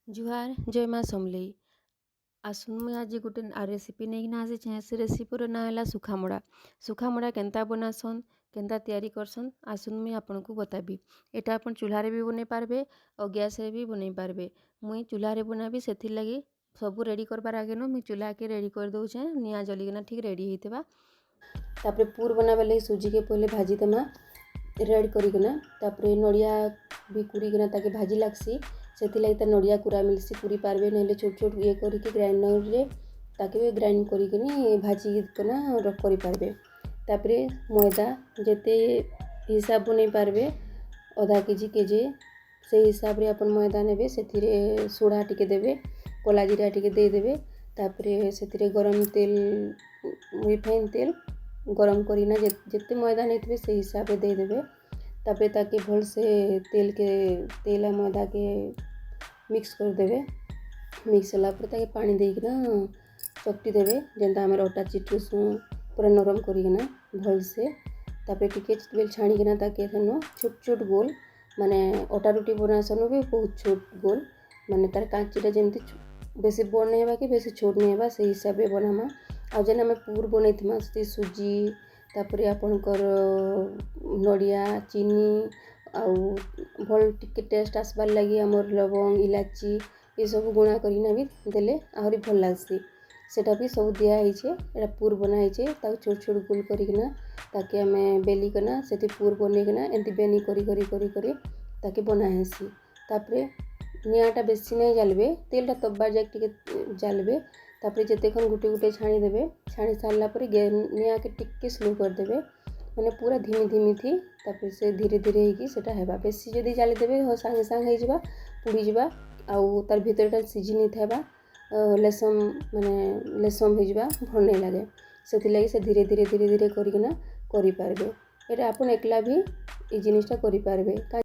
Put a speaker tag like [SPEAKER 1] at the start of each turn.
[SPEAKER 1] ଜୁହାର, ଜୟ ମା ସମଲେଇ। ଆସୁନ୍, ମୁଇଁ ଆଜି ଗୋଟେ ରେସିପି ନେଇକିନା ଆସିଛେଁ। ସେ ରେସିପିର ନାଁ ହେଲା ଶୁଖାମଡ଼ା। ଶୁଖାମଡ଼ା କେନ୍ତା ବନାସନ୍, କେନ୍ତା ତିଆରି କରସନ୍, ଆସୁନ୍ ମୁଇଁ ଆପଣଙ୍କୁ ବତାବି। ଏଇଟା ଆପଣ ଚୁଲ୍ହାରେ ବି ବନେଇ ପାରବେ ଆଉ ଗ୍ୟାସ୍ରେ ବି ବନେଇ ପାରବେ। ମୁଇଁ ଚୁଲ୍ହାରେ ବନାବି, ସେଥିର୍ଲାଗି ସବୁ ରେଡ଼ି କରବାର୍ ଆଗେନୁ ମୁଇଁ ଚୁଲ୍ହାକେ ରେଡ଼ି କରିଦଉଛେଁ। ନିଆଁ ଜଲିକିନା ଠିକ୍ ରେଡ଼ି ହେଇଥିବା। ତାପରେ ପୁର୍ ବନାବାର୍ ଲାଗି ସୁଜିକେ ପହିଲେ ଭାଜିଦେମା ରେଡ଼୍ କରିକିନା। ତାପରେ ନଡ଼ିଆ ବି କୁରିକିନା ତାକେ ଭାଜି ଲାଗ୍ସି। ସେଥିଲାଗି ତାର୍ ନଡ଼ିଆ କୁରା ମିଲ୍ସି, କୁରି ପାରବେ, ନହେଲେ ଛୋଟ୍ ଛୋଟ୍ ଇଏ କରିକି ଗ୍ରାଇଣ୍ଡର୍ରେ ତାକେ ବି ଗ୍ରାଇଣ୍ଡ କରିକିନି ଭାଜିକିନା କରିପାରବେ। ତାପରେ ମଇଦା ଯେତେ ହିସାବ ବନେଇ ପାରବେ, ଅଧା କେଜି, କେଜି, ସେଇ ହିସାବରେ ଆପଣ ମଇଦା ନେବେ। ସେଥିରେ ସୋଢ଼ା ଟିକେ ଦେବେ, କଲା ଜିରା ଟିକେ ଦେଇଦେବେ। ତାପରେ ସେଥିରେ ଗରମ ତେଲ, ରିଫାଇନ୍ ତେଲ ଗରମ କରିକିନା ଯେତେ ମଇଦା ନେଇଥିବେ, ସେଇ ହିସାବରେ ଦେଇଦେବେ। ତାପରେ ତାକେ ଭଲସେ ତେଲକେ, ତେଲ ଆଉ ମଇଦାକେ ମିକ୍ସ କରିଦେବେ। ମିକ୍ସ ହେଲା ପରେ ତାକେ ପାଣି ଦେଇକିନା ଚକଟି ଦେବେ, ଯେନ୍ତା ଆମର ଅଟା ଚିଟୁସୁଁ, ପୁରା ନରମ କରିକିନା ଭଲସେ। ତାପରେ ଟିକେ ବେଲ୍ ଛାଣିକିନା ତାକେ ସେନୁ ଛୋଟ ଛୋଟ ଗୋଲ, ମାନେ ଅଟା ରୁଟି ବନାସନୁ ବି ବହୁତ ଛୋଟ ଗୋଲ, ମାନେ ତାର୍ କାଞ୍ଚିଟା ଯେମିତି ବେଶୀ ବଡ଼ ନାଇଁ ହେବା କି ବେଶୀ ଛୋଟ ନାଇଁ ହେବା, ସେଇ ହିସାବରେ ବନାମା। ଆଉ ଯେନ୍ ଆମେ ପୁର୍ ବନେଇଥିମା, ସେଥି ସୁଜି, ତାପରେ ଆପଣଙ୍କର ନଡ଼ିଆ, ଚିନି ଆଉ ଭଲ୍ ଟିକେ ଟେଷ୍ଟ ଆସ୍ବାର୍ ଲାଗି ଆମର୍ ଲବଙ୍ଗ, ଇଲାଚି, ଏସବୁ ଗୁଣା କରିକିନା ବି ଦେଲେ ଆହୁରି ଭଲ୍ ଲାଗ୍ସି। ସେଟା ବି ସବୁ ଦିଆ ହେଇଛେ। ଏଟା ପୁର୍ ବନା ହେଇଛେ। ତାକୁ ଛୋଟ ଛୋଟ ଗୋଲ କରିକିନା ତାକେ ଆମେ ବେଲିକିନା, ସେଠି ପୁର୍ ବନେଇକିନା ଏମିତି ବେନି କରି କରି କରି କରି ତାକେ ବନା ହେସି। ତାପରେ ନିଆଁଟା ବେଶୀ ନାଇଁ ଜାଲବେ, ତେଲଟା ତପବାର୍ ଯାଏ ଟିକେ ଜାଲବେ। ତାପରେ ଯେତେକ୍ଷଣ ଗୁଟେ ଗୁଟେ ଛାଣିଦେବେ। ଛାଣି ସାରିଲା ପରେ ନିଆଁକେ ଟିକେ ସ୍ଲୋ କରିଦେବେ, ମାନେ ପୁରା ଧିମି ଧିମି ଥି। ତାପରେ ସେ ଧୀରେ ଧୀରେ ହେଇକି ସେଟା ହେବା। ବେଶୀ ଯଦି ଜାଲିଦେବେ, ସାଙ୍ଗେ ସାଙ୍ଗେ ହେଇଯିବା, ପୁଡ଼ିଯିବା ଆଉ ତାର୍ ଭିତରଟା ସିଝି ନେଇ ଥିବା, ଲେସମ୍, ମାନେ ଲେସମ୍ ହେଇଯିବା, ଭଲ୍ ନାଇଁ ଲାଗେ। ସେଥିଲାଗି ସେ ଧୀରେ ଧୀରେ ଧୀରେ ଧୀରେ କରିକିନା କରିପାରବେ। ଏଇଟା ଆପଣ ଏକଲା ବି ଏଇ ଜିନିଷଟା କରିପାରବେ।